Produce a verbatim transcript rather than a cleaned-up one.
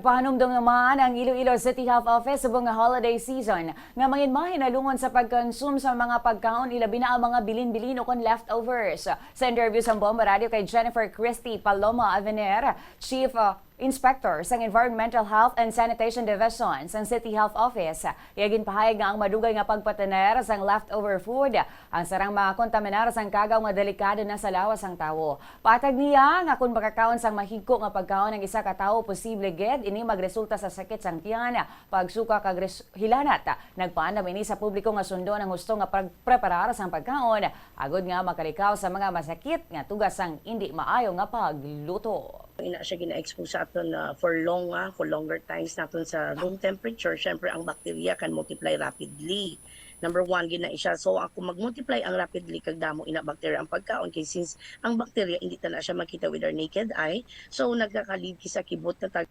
Pahanumdom naman ang Iloilo City Health Office subong nga holiday season nga mangin mahinalungon sa pagkonsum sa mga pagkaon, ilabi na ang mga bilin-bilin o kon leftovers. Sa interview sa Bombo Radio kay Jennifer Christie Paloma Avener, Chief, uh, Inspector sang Environmental Health and Sanitation Division sang City Health Office, iya ginpahayag nga ang madugay nga pagpatener sang leftover food ang sarang makakontaminar sang kagaw nga delikado na sa lawas sang tawo. Patag niya nga kon makakaon sang mahigko nga pagkaon ang isa ka tawo, posible gid ini magresulta sa sakit sang tiyan, pagsuka kag res-, hilanat. Nagpaandam ini sa publiko nga sundon ang husto nga pagpreparar sang pagkaon agod nga makalikaw sa mga masakit nga tugas sang indi maayo nga pagluto. Ina siya gina-expose sa aton, ah, for long, ah, for longer times naton sa room temperature, syempre ang bacteria can multiply rapidly. Number one gid na siya. So, ako mag-multiply ang rapidly kag damo ina bacteria ang pagkaon, kay since ang bacteria hindi ta na siya makita with our naked eye, so nagkaka-lead sa kibot na tag